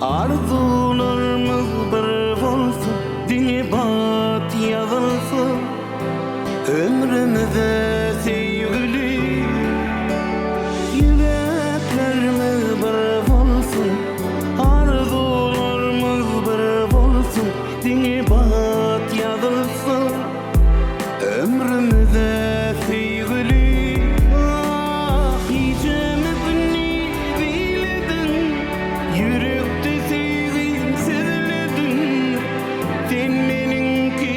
Arzuwlarymyz bir bolsa, diňe bagt ýazylsa, Ömrümize söýgüli. Ýüreklerimiz bir bolsun, Arzuwlarymyz bir bolsun, Diňe bagt ýazylsa, Ömrümize söýgüli. Ah, gijämi gündiz eýlediň, Ýürekde söýgim sözlediň. Sen meniňki,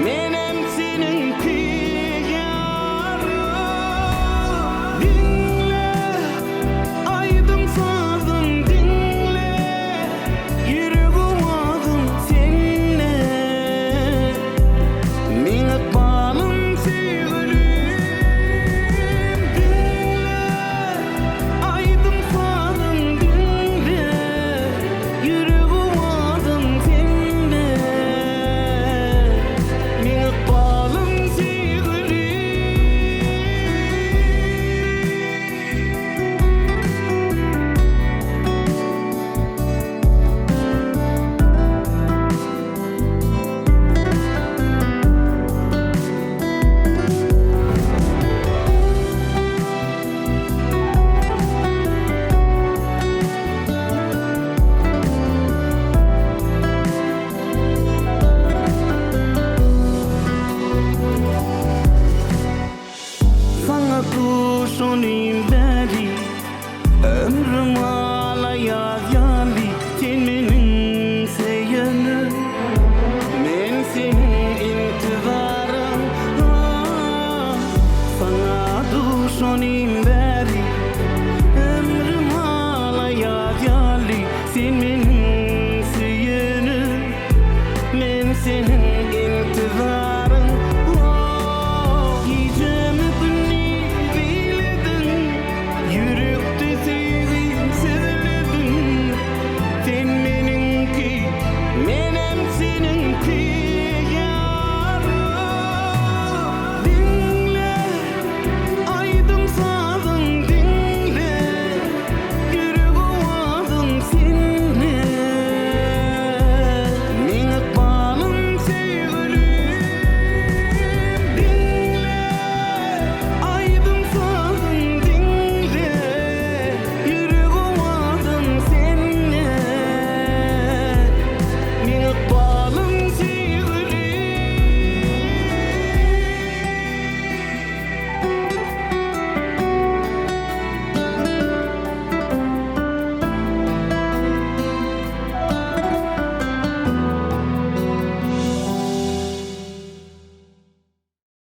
menem seniňki, ýarym. Diňle, aýdym-sazym diňle, Ýürek owazym sende. Meň ykbalym söýgülim. Diňle, aýdym-sazym diňle, Ýürek owazym sende. Meň ykbalym söýgülim. Saňa duşanym bäri Ömrüm ala ýaz ýaly Sen meniň söýenim Men seniň intizaryň Ah, saňa duşanym bäri Ömrüm ala ýaz ýaly Sen meniň.